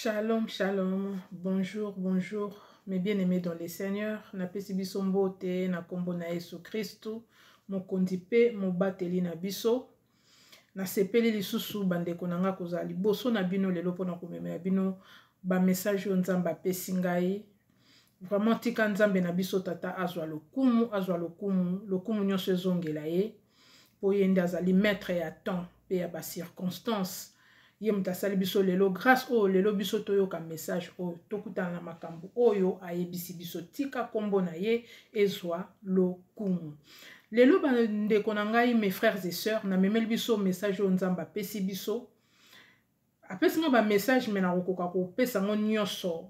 Shalom, shalom, bonjour, bonjour, mes bien-aimés dans le Seigneur. Napesi biso mbote na kombo na Yesu Kristu, mokonzi pe mobateli na biso. Nasepeli lisusu bandeko na nga kozala liboso na bino lelo mpona komemela bino ba message oyo Nzambe apesi ngai. Vraiment tika Nzambe na biso tata azwa lokumu, azwa lokumu, lokumu nyonso ezongela ye, mpo ye nde azali maître ya temps mpe ya ba circonstances. Ye moto asali biso lelo grâce oyo lelo biso toyoka message oyo, tokutana na makambo oyo ayebisi biso. Tika kombo na ye ezwa lokumu. Lelo bandeko na ngai, mes frères et sœurs, namemeli biso message oyo Nzambe apesi biso. Apesi nga ba message, mais nakokoka kopesa yango nyonso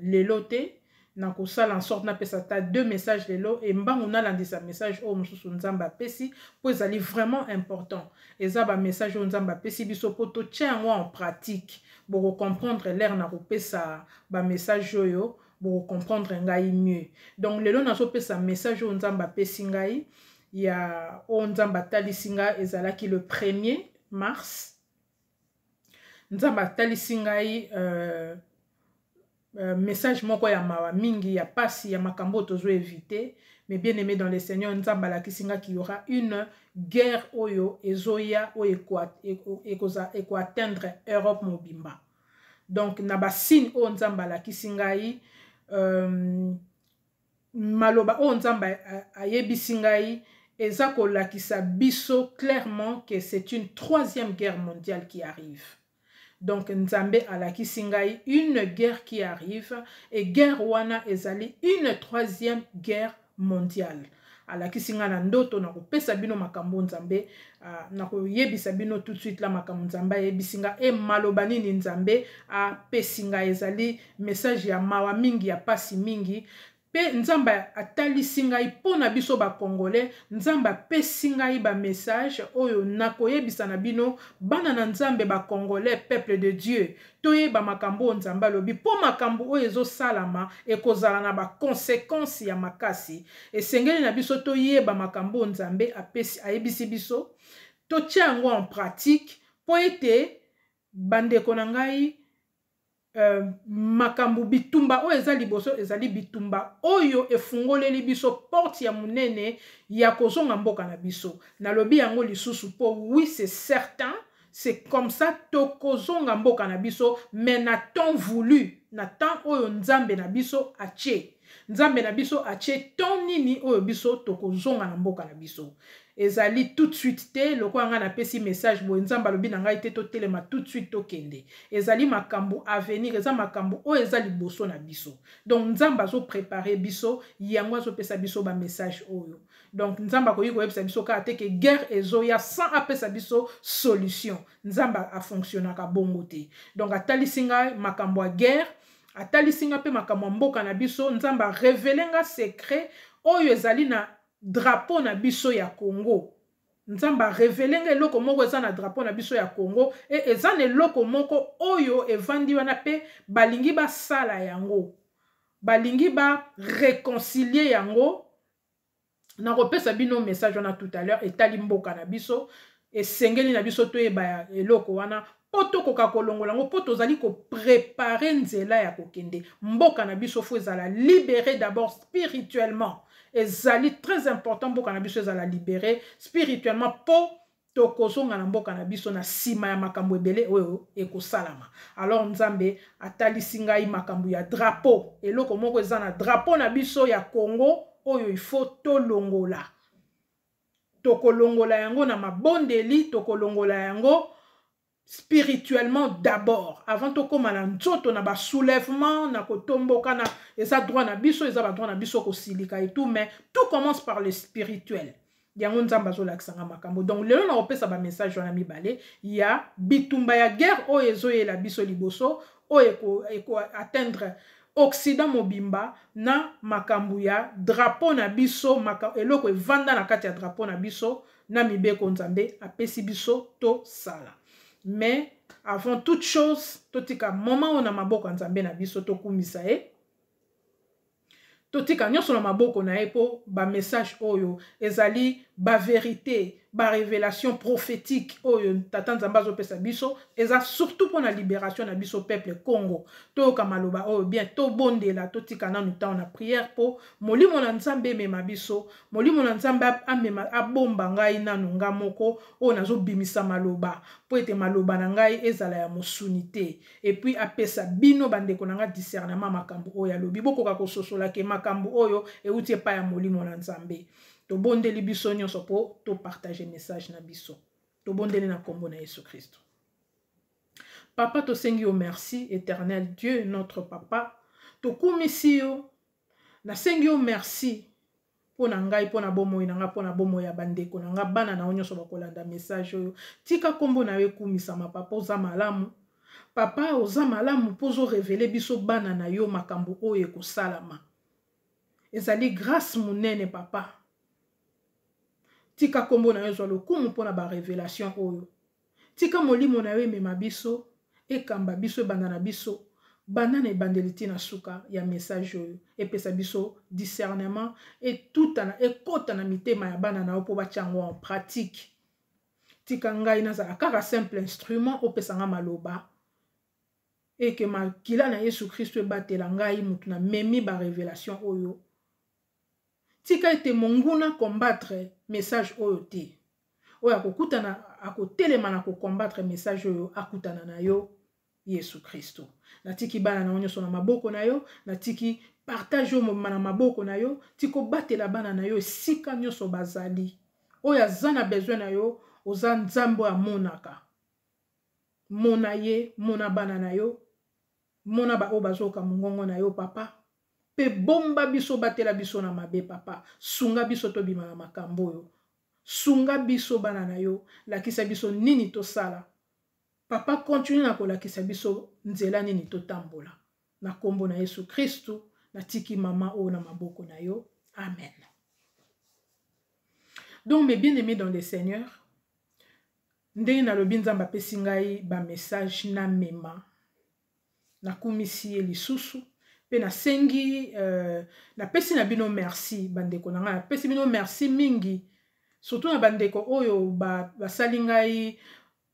lelo te. Nakosala en sorte napesa ata deux messages lelo, e mbangu nalandisa message oyo mosusu Nzambe apesi, mpo ezali vraiment important. Eza ba message oyo Nzambe apesi biso mpo totia yango en pratique. Bokocomprendre l'heure nakopesa ba message oyo, bokocomprendre ngai mieux. Donc lelo nazopesa message oyo Nzambe apesi ngai, ya oyo Nzambe atalisi ngai, ezalaki le 1er mars. Nzambe atalisi ngai message moko ya mawa mingi, ya pasi, ya makambo oyo tozo éviter. Mais bien aimé dans le Seigneur, Nzambe alakisi nga qu'il y aura une guerre oyo ezoya, oyo ekoatteindre Europe mobimba. Donc na ba signe oyo Nzambe alakisi ngai, maloba oyo Nzambe ayebisi ngai, eza kolakisa biso clairement que c'est une troisième guerre mondiale qui arrive. Donc Nzambe alakisi ngai une guerre qui arrive, et guerre wana ezali une troisième guerre mondiale. Alakisi ngai na ndoto. Nakopesa bino makambo Nzambe, nakoyebisa bino tout de suite la makambo Nzambe ayebisi nga e maloba nini Nzambe apesi ngai. Ezali message ya mawa mingi, ya pasi mingi. Mpe Nzambe atalisi ngai mpo na biso Bacongolais. Nzambe apesi ngai bamessage oyo nakoyebisa na bino, bana na Nzambe, Bacongolais, peuple de Dieu. Toyeba makambo oyo Nzambe alobi, mpo makambo oyo ezosalama ekozala na baconséquence ya makasi. Esengeli na biso toyeba makambo oyo Nzambe apesi, ayebisi biso, totia yango en pratique, mpo ete bandeko na ngai, makambo bitumba oyo eza liboso ezali bitumba oyo efungoleli biso porte ya monene ya kozonga mboka na biso. Nalobi yango lisusu mpo oui, c'est certain, c'est comme ça, tokozonga mboka na biso, mais na temps voulu, na temps oyo Nzambe na biso atie. Nzambe na biso atie temps nini oyo biso tokozonga na mboka na biso? Ezali tout de suite te. Lokola ngai napesi message boye, Nzambe alobi na ngai te totelema tout de suite tokende. Ezali makambo avenir, eza makambo oyo eza liboso na biso. Donc Nzambe azoprépare biso, yango azopesa biso bamessage oyo. Donc Nzambe akoki koyebisa biso kaka te ke guerre ezoya sans apesa biso solution. Nzambe afonctionnaka bongo te. Donc atalisi ngai makambo ya guerre, atalisi ngai mpe makambo ya mboka na biso. Nzambe arévéler nga secret oyo ezali na drapeau na biso ya Congo. Nzambe arévéler nga eloko moko eza na drapeau na biso ya Congo, e eza na eloko moko oyo evandi wana, mpe balingi basala yango, balingi baréconcilier yango. Nakopesa bino message wana tout à l'heure, etali mboka na biso. Esengeli na biso toyeba eloko wana mpo tokoka kolongola yango, mpo tozali kopréparer nzela ya kokende mboka na biso. Faut ezala libéré d'abord spirituellement. Ezali très important mboka na biso ezala libéré spirituellement, mpo tokozonga na mboka na biso na nsima ya makambo ebele oyo ekosalama. Alors Nzambe atalisi ngai makambo ya drapeau. Eloko moko eza na drapeau na biso ya Congo oyo il faut tolongola. Tokolongola yango na mabondeli, tokolongola yango spirituellement d'abord avant tokóma na nzoto na basoulèvement, na kotomboka. Na eza droit na biso, eza badroit na biso kosilika et tout, mais tout commence par le spirituel. Yango Nzambe azolakisanga makambo. Donc lelo nakopesa bamessage wana mibale ya bitumba ya guerre oyo ezoyela biso liboso, oyo ekoatteindre Occident mobimba, na makambo ya drapeau na biso, eloko evanda na kati ya drapeau na biso, na mibeko Nzambe apesi biso tosala. Mais avant toute chose, totika moment oyo na maboko ya Nzambe na biso, tokumisa ye, totika nyonso na maboko na ye, mpo bamessage oyo ezali bavérité. Barévélation prophétique oyo Tata Nzambe azopesa biso eza surtout mpona libération na biso peuple Congo. Toyoka maloba oyo bien, tobondela, totika nanu ntango na prière mpo Molimo na Nzambe emema biso. Molimo na Nzambe amema, abomba ngai nanu nga moko oyo nazobimisa maloba, mpo ete maloba na ngai ezala ya mosuni te. Et puis apesa bino, bandeko na nga, discernement. Makambo oyo alobi, bokoka kososola ke makambo oyo euti epai ya Molimo na Nzambe. Tobondeli biso nyonso mpo topartage message na biso. Tobondeli na nkombo na Yesu Kristo. Papa, tosengi yo merci. Éternel Dieu, notre papa, tokumisi yo. Nasengi yo merci mpo na ngai, mpo na bomoi na ngai, mpo na bomoi ya bandeko na ngai, bana na yo nyonso bakolanda message oyo. Tika nkombo na yo ekumisama. Papa, oza malamu. Papa, oza malamu mpo ozorévéler biso bana na yo makambo oyo ekosalama. Ezali grâce monene. Papa, tika nkombo na yo ezwa lokumu mpo na barévélation oyo. Tika Molimo na yo emema biso, ekamba biso, ebanda na biso, banda na ebandeli ntina suka ya message oyo. Epesa biso discernement, etutana, ekɔta na mitema ya bana na yo mpo batia yango en pratique. Tika ngai nazala kaka simple instrument. Opesanga maloba eke makila na Yesu Kristo ebatela ngai motu namemi barévélation oyo. Tika ete monguna combattre message oyo te. Oyo akokutana, akotelema na kocombattre message oyo, akutana na yo, Yesu Kristo. Natiki bana na yo nyonso na maboko na yo. Natiki partage oyo mobima na maboko na yo. Tika obatela bana na yo esika nyonso bazali. Oyo aza na besoin na yo, oza Nzambe oyo amonaka. Mona ye, mona bana na yo, mona baoyo bazoyoka mongongo na yo, papa. Mpe bomba biso, batela biso na mabe. Papa, sunga biso tobima na makambo oyo. Sunga biso bana na yo, lakisa biso nini tosala. Papa, continue na kolakisa biso nzela nini totambola. Na nkombo na Yesu Kristu, natiki mama oyo na maboko na yo. Amen. Donc, mes bien-aimés dans le Seigneur, ndenge nalobi, Nzambe apesi ngai bamessage namema. Nakumisi ye lisusu mpe nasengi, napesi na bino merci. Bandeko na ngai, napesi bino merci mingi, surtout na bandeko oyo basali ngai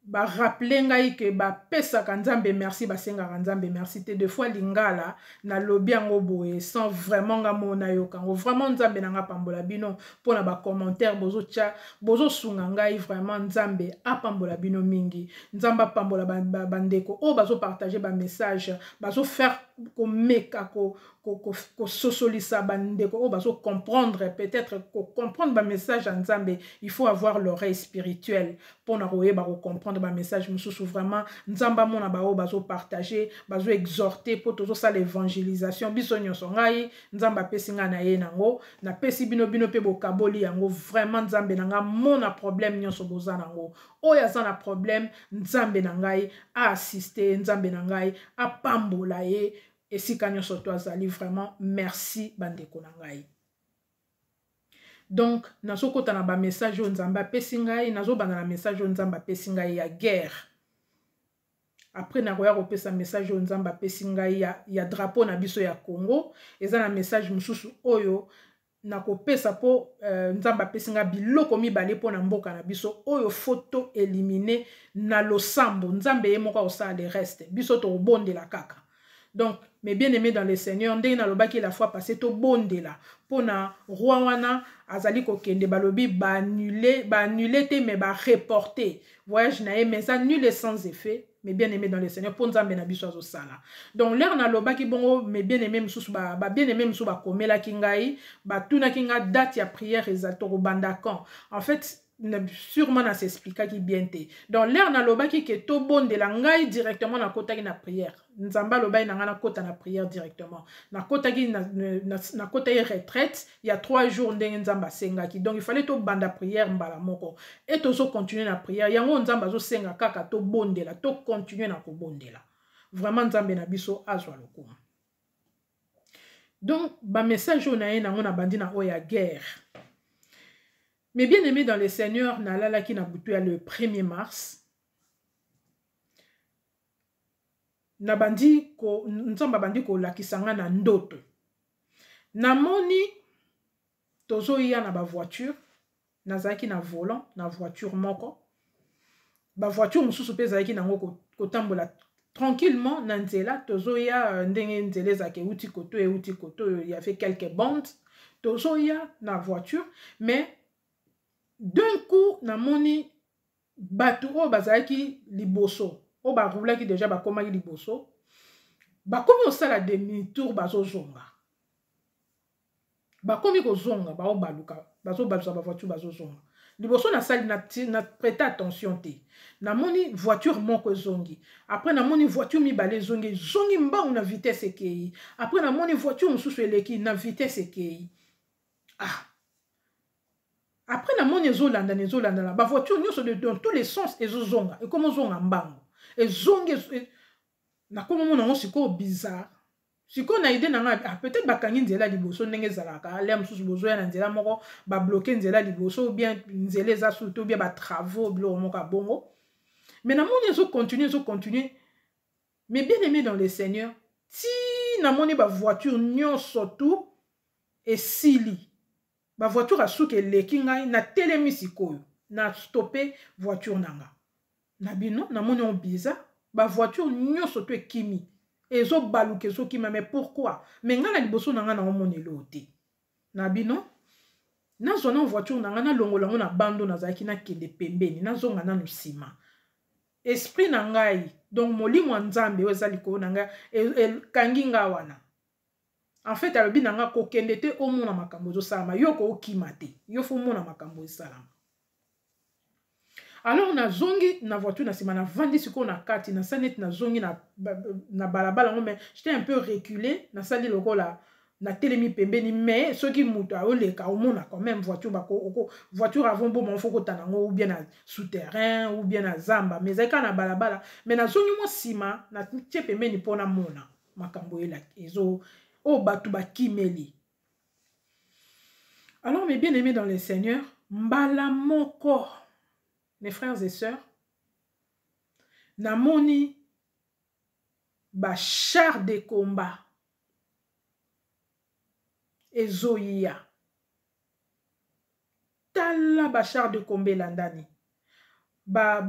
barappeler ngai ke bapesaka Nzambe merci, basengaka Nzambe merci te. Deux fois lingala nalobi yango boye sans vraiment nga mo nayoka yango. Vraiment, Nzambe na nga pambola bino mpona bacommentaire bozotya, bozosunga ngai. Vraiment, Nzambe apambola bino mingi. Nzambe apambola bandeko oyo bazopartage bamessage, bazofaire komeka kososolisa bandeko oyo bazocomprendre peut-être. Kocomprendre bamessage ya Nzambe, il faut avoir l'oreille spirituelle mpona koyeba kocomprendre bamessage mosusu. Vraiment, Nzambe amona baoyo bazopartage, bazoexhorte, mpo tozosala évangélisation biso nyonso. Ngai, Nzambe apesi ngai na ye nango, napesi bino, bino mpe bokaboli yango. Vraiment, Nzambe na ngai mona problème nyonso boza nango. Oyo aza na problème, Nzambe na ngai aassiste, Nzambe na ngai apambola ye esika nyonso to azali. Vraiment merci, bandeko na ngai. Donc nazokɔta na bamessage oyo Nzambe apesi ngai. Nazobanda na message oyo Nzambe apesi ngai ya guerre. Après nakoya kopesa message oyo Nzambe apesi ngai ya drapeau na biso ya Congo. Eza na message mosusu oyo nakopesa mpo Nzambe apesi ngai biloko mibale mpo na mboka na biso oyo faut toéliminer na losambo. Nzambe ye moko akosala le reste, biso tokobondela kaka. Donc, mes bien-aimés dans le Seigneur, ndenge nalobaki la fois passée, tobondela mpona roi wana azali kokende. Balobi baannule, baannule te, mais bareporte voyage na ye, mais eza nul et sans effet, mes bien-aimés dans le Seigneur, mpo Nzambe na biso azosala. Donc l'heure nalobaki bongo, mes bien-aimés mosusu, ba-bien-aimé mosusu bakomelaki ngai, batunaki ngai date ya prière ezali, tokobanda quand. En fait, sûrement nasexpliquaki bien te. Donc l'heure nalobaki ke tobondela, ngai directement nakotaki na prière. Nzambe alobaki na ngai nakota na prière directement. Nakotaki retraite ya 3 jours ndenge Nzambe asengaki. Donc il fallait tobanda prière mbala moko e tozocontinue na prière yango. Nzambe azosenga kaka tobondela, tocontinue na kobondela. Vraiment, Nzambe na biso azwa lokumu. Donc bamessage oyo na ye nango, nabandi na oyo ya guerre. Mes bien-aimés dans le Seigneur, nalalaki na butu ya le 1er mars. Nabandi ko, Nzambe abandi kolakisa nga na ndoto. Namoni tozoya na bavoiture. Nazalaki na volant na voiture moko, bavoiture mosusu mpe ezalaki nango kotambola tranquillement na nzela. Tozoya ndenge nzela ezalaka, euti koto, euti koto oyo, y avait quelques bandes. Tozoya na voiture, mais d'un coup namoni bato oyo bazalaki liboso, oyo baroulaki déjà, bakomaki liboso, bakomi kosala demi tour, bazozonga, bakomi kozonga, baobaluka, bazobalusa bavoiture, bazozonga. Liboso nasali na prêter attention te. Namoni voiture moko ezongi, après namoni voiture mibale ezongi, ezongi mbangu na vitesse, ekei. Après namoni voiture mosusu eleki na vitesse, ekei. Ah, après namoni ezolandana, ezolandana, bavoiture nyonso dans tous les sens ezozonga, ekomi ozonga mbangu, ezongi. Nakomi omona yango sikoyo bizarre. Sikoyo na idée na nga, ah, peut-être bakangi nzela liboso, ndenge ezalaka l'heure mosusu, bozoya na nzela moko, babloquer nzela liboso, ou bien nzela eza surtout bien batravaux, biloko moko ya bongo. Mais namoni ezocontinue, ezocontinue. Mais bien aimé dans le Seigneur, ti namoni bavoiture nyonso tu esili, bavoiture asuki eleki ngai, natelemi sikoyo, na stopper voiture na nga na bino. Namoni yango bizarre, bavoiture nyonso to ekimi, ezobaluka, ezokima. Mais pourquoi? Mais ngai na liboso na ngai naomona eloo te. Na bino nazwa na voiture na ngai, nalongola yango na bando nazalaki, nakende pembeni, nazonga nanu nsima. Esprit na ngai, donc molimo ya Nzambe oyo eza likolo na ngai, ekangi ngai wana. En fait alobi na ngai: kokende te, omona makambo ezosalama. Yo kookima te, yo faut omona makambo esalama. Alors nazongi na voiture na nsima, navandi sikoyo na kati, nasali neti nazongi na balabala yango, mais j'étais un peu reculé, nasali lokola natelemi pembeni. Mais soki moto aoleka, omona quand même voiture. Bako voiture avant boma, faut kotana yango ou bien na souterrain ou bien na zamba, mais ezali kaka na balabala. Mais nazongi mwa nsima, natie pembeni mpo namona makambo ezo oyo bato bakimeli. Alors, mes bien-aimés dans le Seigneur, mbala moko, mes frères et sœurs, namoni bachar de combat ezoya. Tala, bachar de combat elandani ba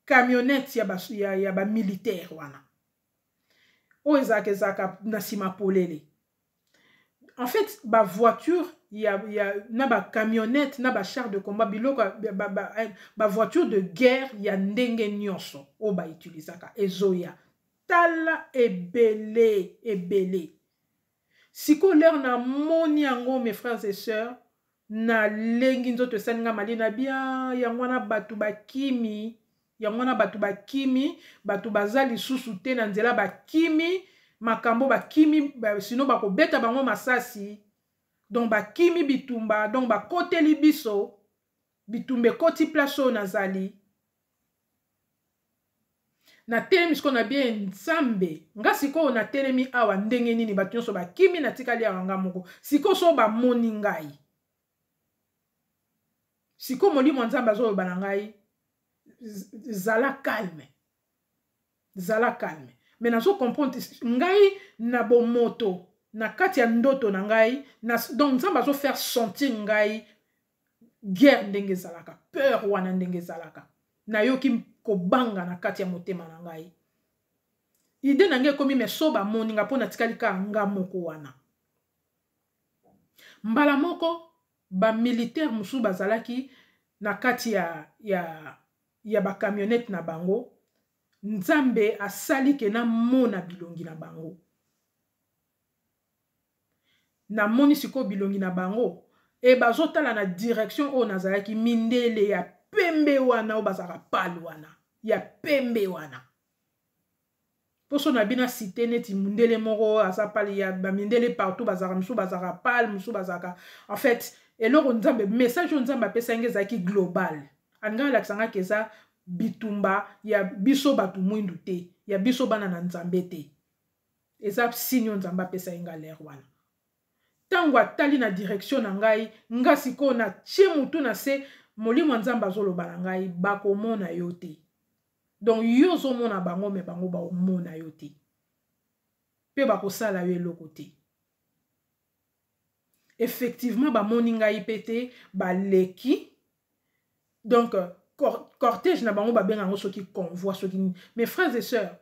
camionnette ya bamilitaire wana oyo ezalaka na nsima polele. En fait bavoiture ya na bacamionnette na bachar de combat, biloko bavoiture ba de guerre ya ndenge nyonso oyo bautilisaka ezoya. Tala, ebele ebele. Sikoyo l'heure namoni yango, mes frères et sœurs, nalengi nzoto, esali nga mali na bien. Yango wana bato bakimi, yango wana bato bakimi, bato baza lisusu te na nzela, bakimi makambo, bakimi, sino bakobeta bango masasi. Donc bakimi bitumba, donc bakoteli biso bitumba, ekoti place oyo nazali. Natelemi sikoyo na bien Nzambe nga. Sikoyo natelemi awa ndenge nini? Bato nyonso bakimi, natikali awa nga moko. Sikoyo so bamoni ngai sikoyo, molimo ya Nzambe azoloba na ngai: zala calme, zala calme. Mais nazocomprendre ngai na bomoto na kati ya ndoto na ngai na, donc Nzambe azofaire sentir ngai guerre ndenge ezalaka, peur wana ndenge ezalaka. Nayoki kobanga na kati ya motema na ngai. Idée na ngai ekomi: mais so bamoni nga, mpo natikali kaka nga moko wana. Mbala moko bamilitaire mosusu bazalaki na kati ya bacamionnette na bango, Nzambe asali ke namona bilongi na bango. Namoni sikoyo bilongi na bango e bazotala na direction oyo nazalaki. Mindele ya pembe wana oyo bazalaka pale wana, ya pembe wana, mposo na bino cité neti mundele moko aza pale ya bamindele partout bazalaka, mosusu bazalaka pale, mosusu bazalaka. En fait eloko Nzambe, message oyo Nzambe apesaki ezalaki global. Alingai alakisa ngaki eza bitumba ya biso bato mwindu te, ya biso bana na Nzambe te. Eza signe oyo Nzambe apesaki nga l'heure wana. Ntango atali na direction na ngai, nga sikoyo natie motu na se, molimo ya Nzambe azoloba na ngai: bakomona yo te. Donc yo ozomona bango, mais bango baomona yo te, mpe bakosala yo eloko te. Effectivement bamoni ngai mpe te, baleki. Donc cortège na bango babenga yango soki convoi soki nini. Mes frères et sœurs,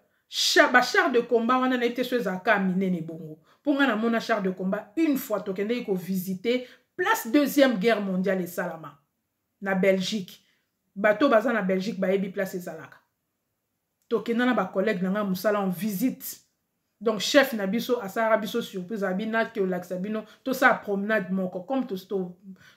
ba char de combat wana nayebi te so ezalaka minene bongo. Mpo ngai namona char de combat une fois tokendeki kovisite place deuxième guerre mondiale esalama na Belgique. Bato baza na Belgique bayebi place ezalaka. Tokenda na ba collègue na ngai mosala en visite. Donc chef na biso asalaka biso surprise, abi nake olakisa bino tosala promenade moko comme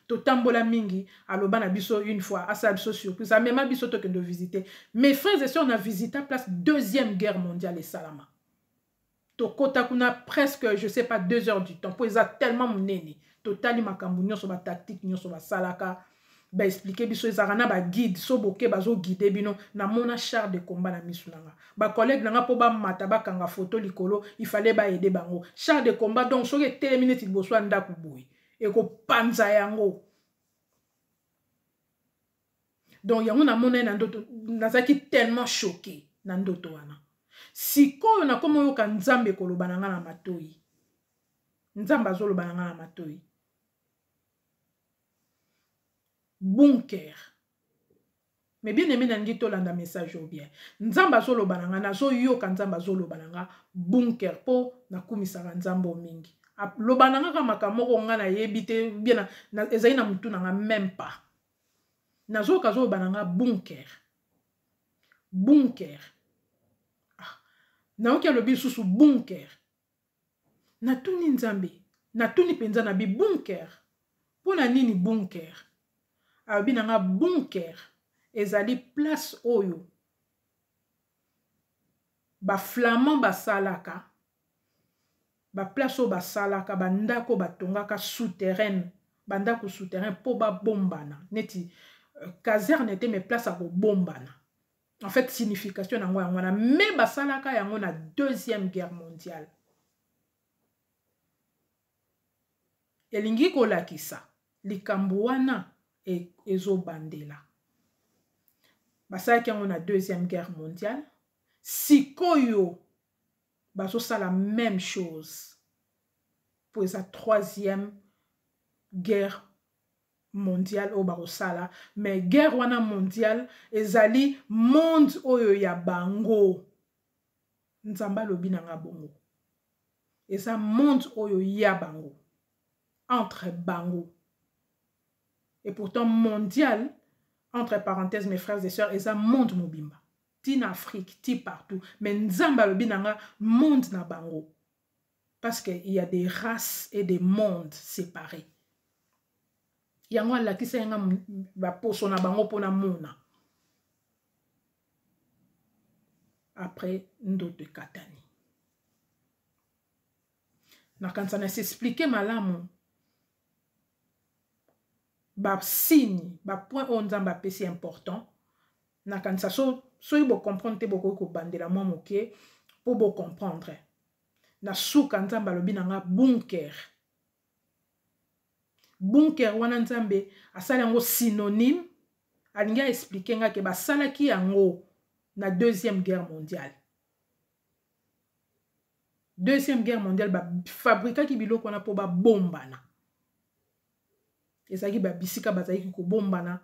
totambola mingi, aloba na biso une fois asala biso surprise, amema biso tokende visiter. Mes frères et sœurs, na visita place deuxième guerre mondiale esalama. Tokota kuna presque je sais pas 2 heures du temps po eza tellement monene. Totali makambo nyonso, ba tactique nyonso basalaka, baexplike biso, ezalaka na baguide so boke bazoguide bino. Namona char de combat na misu na nga, bacollègue na nga mpo bamata bakanga foto likolo, il fallait baede bango. Char de combat donc soki etelemi neti liboso ya ndako boye ekopanza yango. Donc yango namona ye na ndoto, nazalaki tellement choqué na ndoto wana. Sikoyo nakoma oyoka Nzambe koloba na nga na matoi. Nzambe azoloba na nga na matoi bunker. Mais bien aimé, nalingi tolanda message oyo bien. Nzambe azoloba na nga, nazoyoka Nzambe azoloba na nga bunker, mpo nakumisaka Nzambe oyo mingi. Aloba na nga kaka makambo moko nga nayebi te bien, ezali na motu na nga même pas. Nazoyoka azoloba na nga bunker, bunker. Ah, nayoki alobi lisusu bunker. Natuni Nzambe, natuni mpenza na bi bunker mpo na nini bunker? Alobi na nga bunker ezali place oyo baflamand basalaka, baplace oyo basalaka bandako, batongaka souterraine, bandako souterrain mpo babombana neti caserne te, mais place ya kobombana. En fait signification nango yango wana, mais basalaka yango na deuxième guerre mondiale. Elingi kolakisa likambo wana ezobandela. Basalaki yango na deuxième guerre mondiale, sikoyo bazosala même chose mpo eza troisième guerre mondiale oyo bakosala. Mais guerre wana mondiale ezali monde oyo ya bango. Nzambe alobi na nga bongo, eza monde oyo ya bango, entre bango. Et pourtant mondial, entre parenthèses, mes frères et sœurs, eza monde mobimba, ti na Afrique, ti partout. Mais Nzambe alobi na nga monde na bango, parce que il y a des races et des mondes séparés. Yango alakisa yanga baposo na bango mpona mona. Après ndoto ekatani. Nakanisa na s'explike malamu basigne, bapoint oyo Nzambe apesi important. Nakanisa soki bocomprendre te, bokoki kobandela mwa moke mpo bocomprendre. Na suka Nzambe alobi na nga bunker. Bunker wana Nzambe asali yango synonyme, alingi aexplike nga ke basalaki yango na deuxième guerre mondiale. Deuxième guerre mondiale bafabrikaki biloko wana mpo babombana. Ezalaki babisika bazalaki kobombana.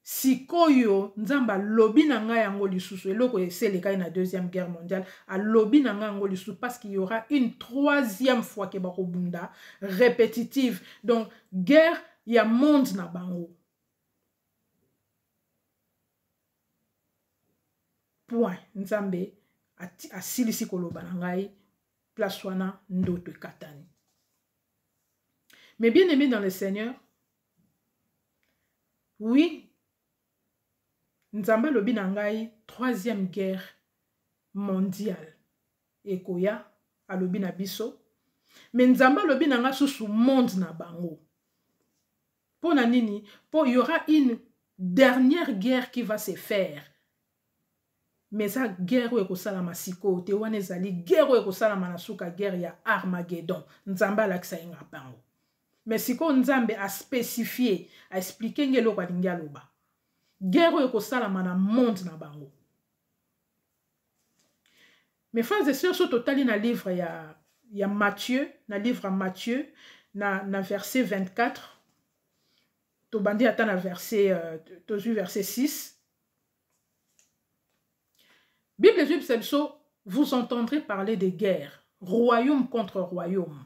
Sikoyo Nzambe alobi na ngai yango lisusu, eloko eselekaki na deuxième guerre mondiale, alobi na ngai yango lisusu parce qu'il y aura une troisième fois ke bakobunda répétitive, donc guerre ya monde na bango. Point. Nzambe asilisi koloba na ngai place wana, ndoto ekatani. Mais bien aimé dans le Seigneur, oui, Nzambe alobi na ngai troisième guerre mondiale ekoya, alobi na biso. Mais Nzambe alobi na ngai susu monde na bango. Mpo na nini? Mpo y aura une dernière guerre qui va se faire. Mais eza guerre oyo ekosalama sikoyo te, wana ezali guerre oyo ekosalama na suka, guerre ya Armageddon. Nzambe alakisa ye nga bango. Mais sikoyo Nzambe aspécifie, aexplike nge eloko alingi aloba. Guerre oyo ekosalama na monde na bango. Mes frères et sœurs, so totali na livre ya Matthieu, na livre ya Matthieu, na verset 24, tobandi ata na verset, tozwi verset 6. Bible ezoyebisa biso: vous entendrez parler de guerre, royaume contre royaume,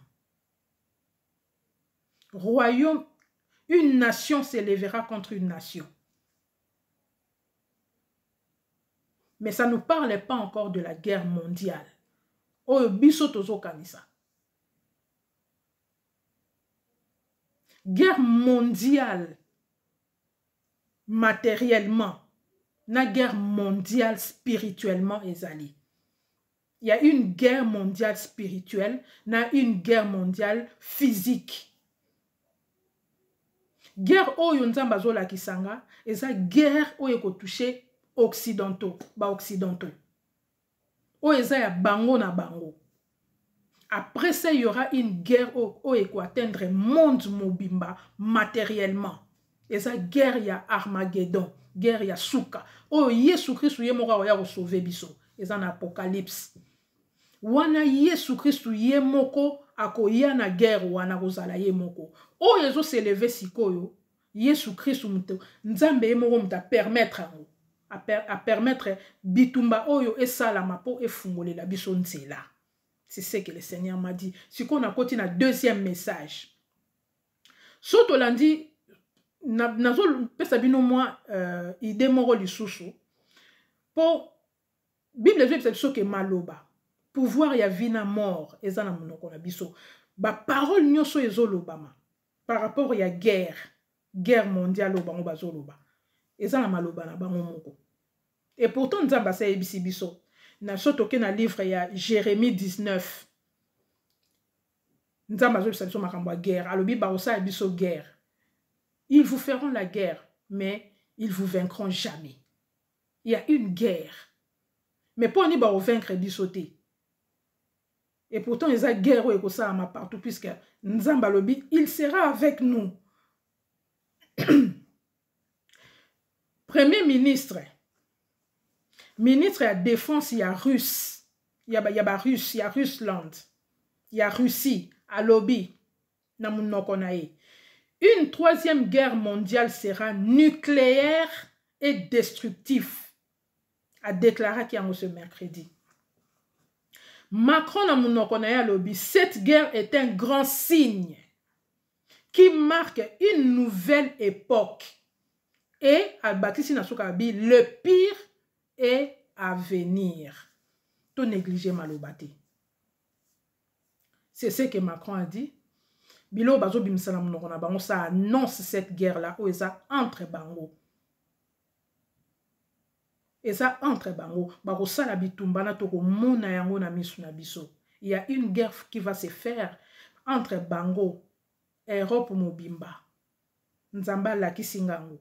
royaume, une nation s'élèvera contre une nation. Mais ça ne parle pas encore de la guerre mondiale oyo biso tozokanisa. Guerre mondiale matériellement na guerre mondiale spirituellement ezali. Il y a une guerre mondiale spirituelle na une guerre mondiale physique. Guerre oyo Nzambe azolakisa nga eza guerre oyo ekotouche occidentaux, baoccidentaux, oyo eza ya bango na bango. Après ça, il y aura une guerre oyo ekoatteindre monde mobimba matériellement. Eza guerre ya Armageddon, guerre ya suka oyo Yesu Kristu ye moko akoya kosauve biso. Eza na Apocalypse wana. Yesu Kristu ye moko akoya na guerre wana, kozala ye moko. Oyo ezos'élever sikoyo, Yesu Kristu moto, Nzambe ye moko moto apermettre yango, apermettre bitumba oyo esalama mpo efungolela biso nzela. C'est ce que le Seigneur m'a dit. Sikoyo nakoti na deuxième message. So tolandi, nazopesa bino mwa idée moko lisusu, mpo Bible ezoyebisa biso ke maloba, pouvoir ya vie na mort eza na monoko na biso. Baparole nyonso ezolobama par rapport ya guerre mondiale oyo bango bazoloba, eza na maloba na bango moko. Et pourtant Nzambe asi ayebisi biso na so toke na livre ya Jérémie 19, Nzambe azobisa biso makambo ya guerre. Alobi bakosala biso guerre: ils vous feront la guerre, mais ils vous vaincront jamais. Il y a une guerre, mais mpo ani bakovaincre biso te? Et pourtant eza guerre oyo ekosalama partout, puisque Nzambe alobi il sera avec nous. Premier ministre ya défense ya Russe, ya Barusse, ya Russland, ya Russie, alobi na monoko na ye: une troisième guerre mondiale sera nucléaire et destructif. Adéclaraki yango ce mercredi. Macron na monoko na ye alobi: cette guerre est un grand signe qui marque une nouvelle époque. Et abakisi na suka, abi le pire est à venir. To négliger maloba te. C'est ce que Macron a dit. Biloko bazobimisa na monoko na bango, ça annonce cette guerre là oyo eza entre bango. Eza entre bango, bakosala bitumba na tokomona yango na miso na biso. Il y a une guerre qui va se faire entre bango, Europe mobimba. Nzambe alakisi ngango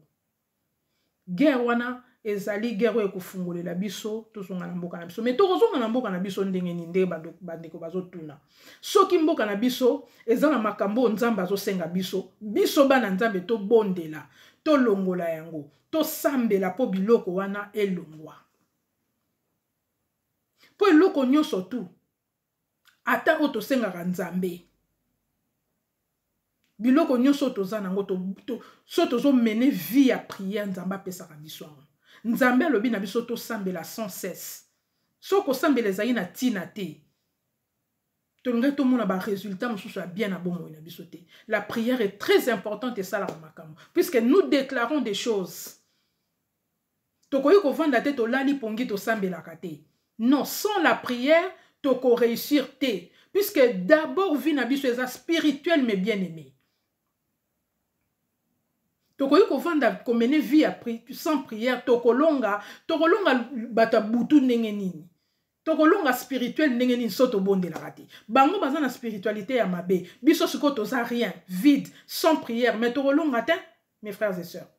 guerre wana ezali guerre oyo ekofungolela biso tozonga na mboka na biso. Mais tokozonga na mboka na biso ndenge nini? Ndenge bandeko bazotuna, soki mboka na biso eza na makambo oyo Nzambe azosenga biso, biso bana Nzambe tobondela, tolongola yango, tosambela mpo biloko wana elongwa. Mpo eloko nyonso tu, ata oyo tosengaka Nzambe, biloko nyonso oyo toza nango, so tozomene vie ya prière, Nzambe apesaka biso yango. Nzambe alobi na biso tosambela sans cesse. So kosambela ezali na ntina te, tolingaki tomona barésultat mosusu ya bien na bomoi na biso te. La prière est très importante, esalaka makambo, puisque nous déclarons des choses. Tokoki kovanda te, tolali pongi, tosambelaka te. Non, sans la prière tokoréussir te, puisque d'abord vie na biso eza spirituel. Mais bien aimé, tokoki kovanda komene vie ya sans prière, tokolonga bato ya butu ndenge nini? Tokolonga spirituel ndenge nini so tobondelaka te? Bango baza na spiritualité ya mabe, biso sikoyo toza rien, vide, sans prière, mais tokolonga te, mes frères et sœurs.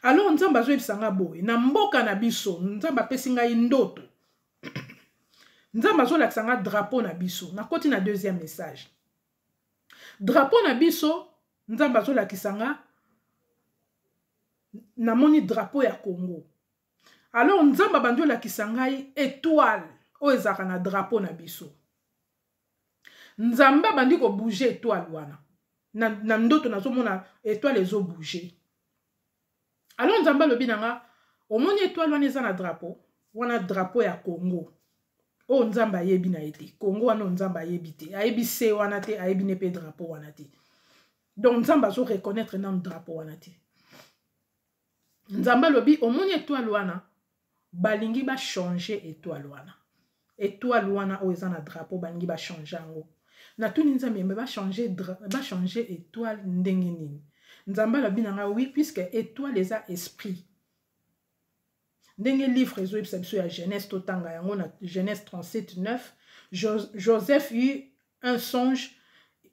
Alors Nzambe azoyebisa nga boye: na mboka na biso, Nzambe apesi ngai ndoto, Nzambe azolakisa nga drapeau na biso. Nakoti na deuxième message. Drapeau na biso, Nzambe azolakisa nga, namoni drapeau ya Congo. Alors Nzambe abandi olakisa ngai étoile oyo ezalaka na drapeau na biso. Nzambe abandi kobouger étoile wana. Na ndoto nazomona étoile ezobouge. Alors Nzambe alobi na nga: omoni étoile wana eza na drapeau wana, drapeau ya Congo oyo Nzambe ayebi na ye te. Congo wana oyo Nzambe ayebi te, ayebi se wana te, ayebi ne mpe drapeau wana te. Donc Nzambe azoreconnaître nanu drapeau wana te. Nzambe alobi: omoni étoile wana, balingi bachange étoile wana. Étoile wana oyo eza na drapeau, balingi bachange yango. Natuni Nzambe: mais bachange étoile ndenge nini? Nzambe alobi na ngai: oui, puisque étoile eza esprit, ndenge livre ezoyebisa biso ya Genèse, totanga yango na Genèse 37 9. Joseph eut un songe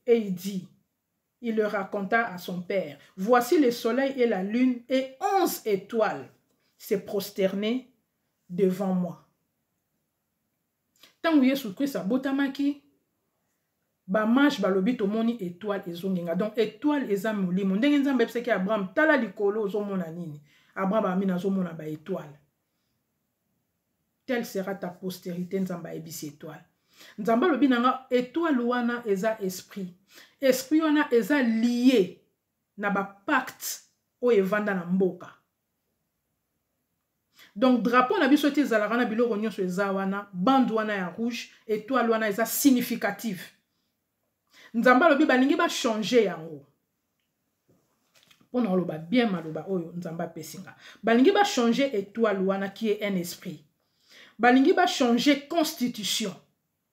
et il dit, il le raconta à son père: voici, le soleil et la lune et 11 étoiles se prosternaient devant moi. Ntango Yesu Kristo abotamaki, bamages balobi: tomoni étoile ezongenga. Donc étoile eza molimo. Ndenge Nzambe ayebisaki Abraham: tala likolo, ozomona nini? Abraham amini: azomona baétoile. Telle sera ta postérité, Nzambe ayebisi étoile. Nzambe alobi na nga: étoile wana eza esprit. Esprit wana eza lié na bapacte oyo evanda na mboka. Donc drapeau na biso ti ezalaka na biloko nyonso eza wana, bande wana ya rouge, étoile wana eza significative. Nzambe alobi balingi bachange yango. Mpona koloba bien maloba oyo Nzambe apesi nga, balingi bachange étoile wana qui est un esprit, balingi bachange constitution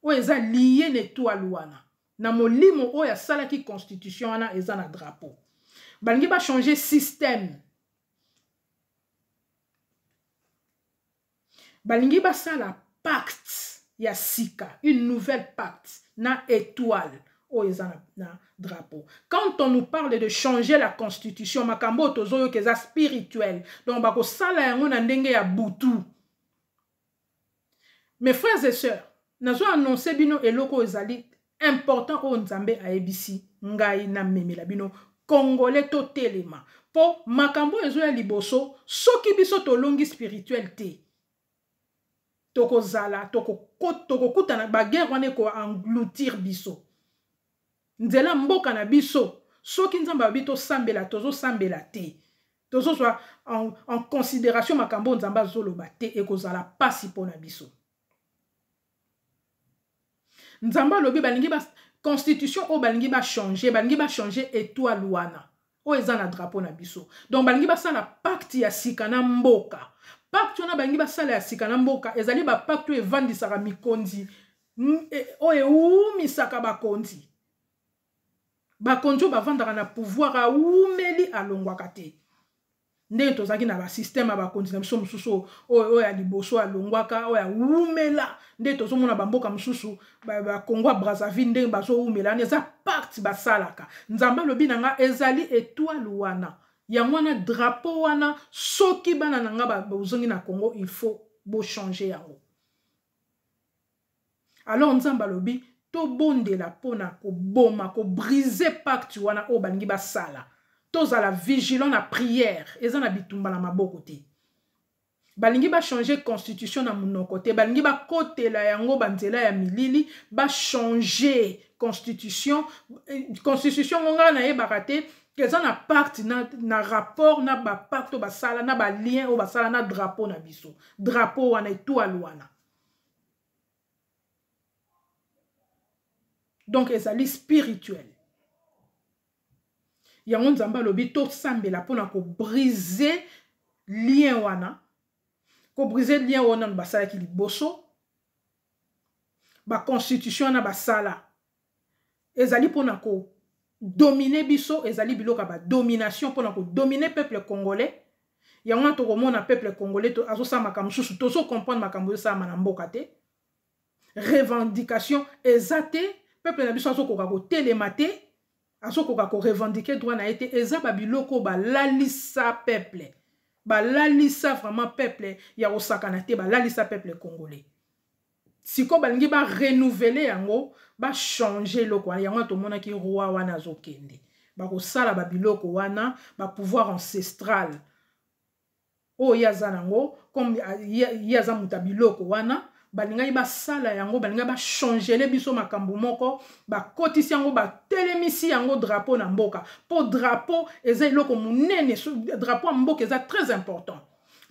oyo eza lié na étoile wana, na molimo oyo asalaki constitution wana eza na drapeau. Balingi bachange système, balingi basala pacte ya sika, une nouvelle pacte na étoile oyo eza na drapeau. Quand on nous parle de changer la constitution, makambo oyo tozoyoka eza spirituel. Donc bakosala yango na ndenge ya butu. Mes frères et sœurs, nazo annonce bino eloko oyo ezali important, oyo Nzambe ayebisi ngai namemela bino. Congolais, totelema, mpo makambo oyo ezoya liboso, soki biso tolongi spirituel te, tokozala tokokutana baguerre wana ekoengloutir biso nzela mboka na biso. Soki Nzambe alobi tosambela, tozosambela te, tozozwa en considération makambo oyo Nzambe azoloba te, ekozala pasi mpo na biso. Nzambe alobi balingi ba constitution oyo balingi bachange, balingi bachange étoile wana oyo eza na drapeau na biso. Donc balingi basala pacte ya sika na mboka. Pacte wana balingi basala ya sika na mboka ezali bapacte oyo evandisaka mikonzi, oyo ewumisaka bakonzi. Bakonzi oyo bavandaka na pouvoir, awumeli, alongwaka te. Ndenge tozalaki na basystème ya bakonzi na biso mosusu oyo ya liboso alongwaka, oyo awumela, nde tozomona bamboka mosusu, Bakongo ya Brazzaville, ndenge bazowumela wana, eza pacte basalaka. Nzambe alobi na nga ezali étoile wana, yango wana drapeau wana. Soki bana na nga bozongi na Congo, il faut bochange yango. Alors Nzambe alobi tobondela mpona koboma, kobrise pacte wana oyo balingi basala. Tozala vigilant na prière. Eza na bitumba na maboko te. Balingi bachange constitution na monoko te, balingi bakotela yango banzela ya milili, bachange constitution. Constitution ngo ngai nayebaka te eza na pacte na rapport na bapacte oyo basala na balien oyo basala na drapeau na biso, drapeau wana, étoile wana. Donc ezali spirituel. Yango Nzambe alobi tosambela mpona kobrise lien wana, kobrise lien wana basalaki liboso. Baconstitution wana basala ezali mpona kodomine biso, ezali biloko ya badomination mpona kodomine peuple congolais. Yango wana tokomona peuple congolais azosala makambo mosusu, tozocomprendre makambo ezosalama na mboka te. Revendication eza te, peuple na biso azokoka kotelema te, azokoka korevendiquer droit na ye te. Eza babiloko balalisa peuple, balalisa vraiment peuple ya kosakana te, balalisa peuple congolais. Sikoyo balingi barenouveler yango, bachange eloko wana. Yango wana tomonaki roi wana azokende, bakosala babiloko wana, bapouvoir ancestral oyo ye aza nango, comme ye aza moto ya biloko wana. Balingaki basala yango, balingaki bachangele biso makambo moko, bakotisi yango, batelemisi yango drapeau na mboka. Mpo drapeau eza eloko monene, drapeau ya mboka eza très important.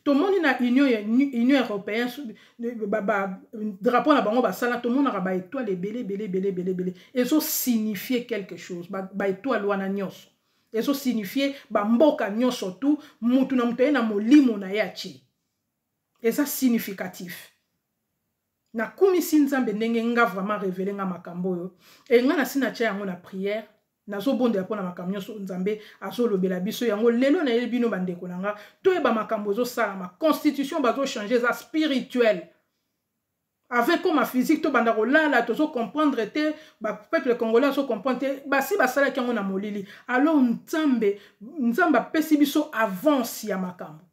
Tomoni na Union européenne, drapeau na bango basala, tomonaka baétoile ebele ebele ebele ebele ebele. Ezosignifie quelque chose. Baétoile wana nyonso ezosignifie bamboka nyonso tu, mutu na mutu aye na molimo na ye atie, eza significatif. Nakumisi Nzambe ndenge nga vraiment révélé nga makambo oyo. E nga nasi natia yango na prière, nazobondela mpona makambo nyonso Nzambe azolobela biso yango. Lelo nayebi bino, bandeko na nga, toyeba makambo ezosalama. Constitution bazochange eza spirituel avec comme physique. Tobanda kolala, tozocomprendre te, bapeuple congolais azocomprendre te. Basi basalaki yango na molili. Alors Nzambe apesi biso avance ya makambo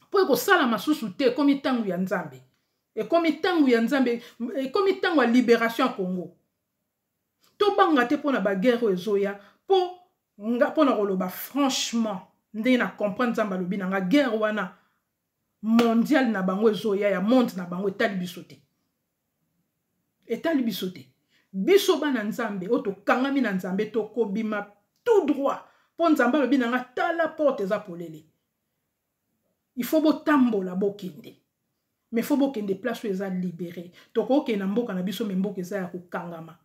mpo ekosalama susu te. Ekomi ntango ya Nzambe, ekomi ntango ya Nzambe, ekomi ntango ya libération ya Congo. Tobanga te mpona baguerre oyo ezoya. Mpo nga, mpona koloba franchement, ndenge na comprendre, Nzambe alobi na nga, guerre wana mondiale na bango ezoya, ya monde na bango, etali biso te, etali biso te. Biso bana Nzambe oyo tokangami na Nzambe, tokobima tout droit, mpo Nzambe alobi na nga: tala, porte eza polele, il faut botambola, bokende. Mais faut bokende place oyo eza libéré. Tokokende na mboka na biso, mais mboka eza ya kokangama,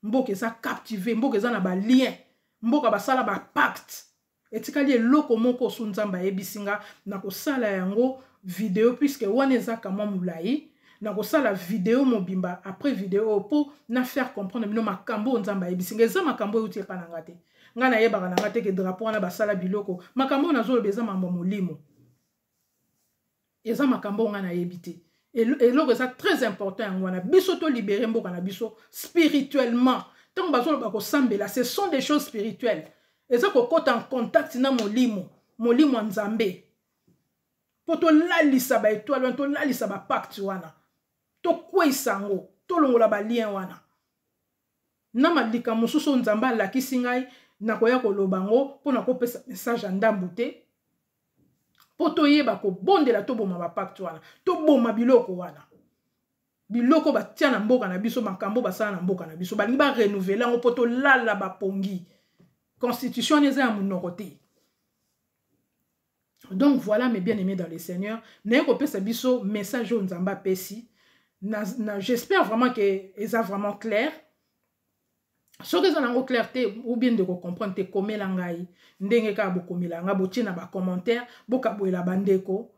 mboka eza captive, mboka eza na balien, mboka basala bapacte. Etikali eloko moko osu Nzambe ayebisi nga, na kosala yango video, puisque wana eza kamwa molai. Nakosala video mobimba après video oyo mpo na faire comprendre bino makambo oyo Nzambe ayebisi nga. Eza makambo oyo euti epa na nga te. Ngai nayebaka na nga te ke drapeau wana basala biloko. Makambo oyo nazoloba eza mambo ya molimo, eza makambo oyo ngai nayebi te. Eloko eza très important, yango wana biso tolibere mboka na biso spirituellement. Ntango bazoloba kosambela, ce sont des choses spirituelles, eza kokɔta en contact na molimo, molimo ya Nzambe, mpo tolalisa baétoile wana, tolalisa bapacte wana, tokweyisa yango, tolongola balien wana. Na malika mosusu oyo Nzambe alakisi ngai, nakoya koloba yango mpona kopesa message ya ndambu te, mpo toyeba kobondela, toboma bapacte wana, toboma biloko wana, biloko batia na mboka na biso. Makambo basala na mboka na biso, balingi barenouveler yango mpo tolala bapongi. Constitution wana eza ya monoko te. Donc voilà, mes bien-aimés dans le Seigneur, naye kopesa biso message oyo Nzambe apesi na. J'espère vraiment que eza vraiment clair. Soki eza nango clair te ou bien ndeko comprendre te, komela ngai ndenge kaka bokomela ngai, botie na bacommentaire, bokaboyela bandeko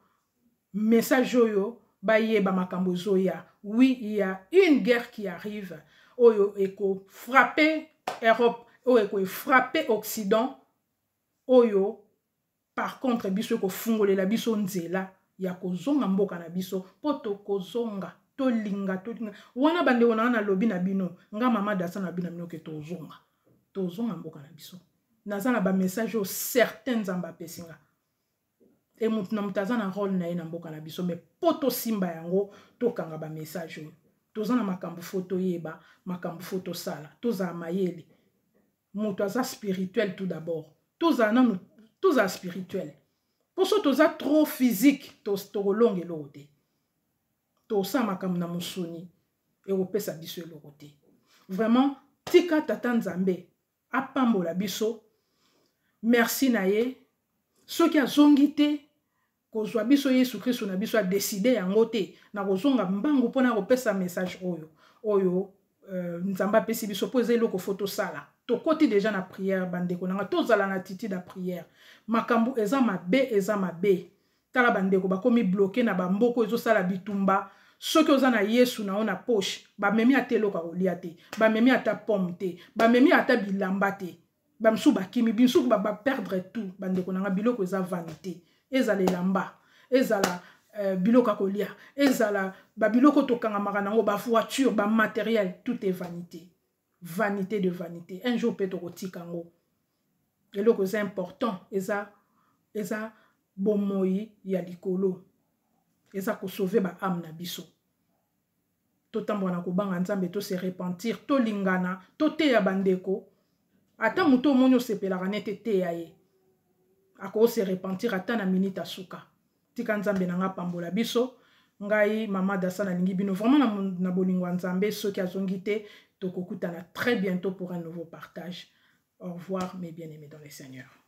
message oyo, bayeba makambo ezoya. Oui, il y a une guerre qui arrive, oyo ekofrappe Europe, oyo ekofrappe Occident, oyo par contre biso ekofungolela biso nzela ya kozonga mboka na biso, mpo tokozonga. Tolinga, tolinga wana, bandeko na nga, nalobi na bino, nga mama Dasa na bino, na bino ke tozonga, tozonga mboka na biso. Naza na bamessage oyo certain Nzambe apesi nga. E motu na moto aza na rôle na ye na mboka na biso, mais mpo tosimba yango, tokanga bamessage oyo. Toza na makambo faut toyeba, makambo faut tosala, tozala mayele. Moto aza spirituel tout d'abord, tozala nanu, tozala spirituel, mpo so toza trop physique, tokolonga eloko te. Tosala makambo na mosuni, ekopesa biso eloko te. Vraiment, tika tata Nzambe apambola biso. Merci na ye. Soki azongi te kozwa biso, Yesu Kristu na biso adécider yango te, na kozonga mbangu mpona kopesa message oyo Nzambe apesi biso, mpo eza eloko faut tosala. Tokoti déjà na prière, bandeko na nga, tozala na attitude ya prière. Makambo eza mabe, eza mabe. Tala, bandeko bakomi bloqué na bamboka ezosala bitumba. Soki oza na Yesu na yo na poche, bamemi ata eloko ya kolia te, bamemi ata pomme te, bamemi ata bilamba te. Bamisusu bakimi, bisusu baperdre tout. Bandeko na nga, biloko eza vanité. Ezala elamba, ezala biloko ya kolia, ezala babiloko tokangamaka nango, bavoiture, bamatériel, tout est vanité, vanité de vanité. Un jour mpe tokotika yango. Eloko eza important eza bomoi ya likolo, eza kosauver baâme na biso. Totambola na kobanga Nzambe, tose repentir, tolingana, toteya bandeko. Ata moto omoni osepelaka nete, teya ye, akose repentir ata na minute asuka. Tika Nzambe na nga pambola biso. Ngai Mama Dasa nalingi bino vraiment na, na bolingo ya Nzambe. Soki azongi te, tokokutana très bientôt pour un nouveau partage. Au revoir mes bien-aimés dans le Seigneur.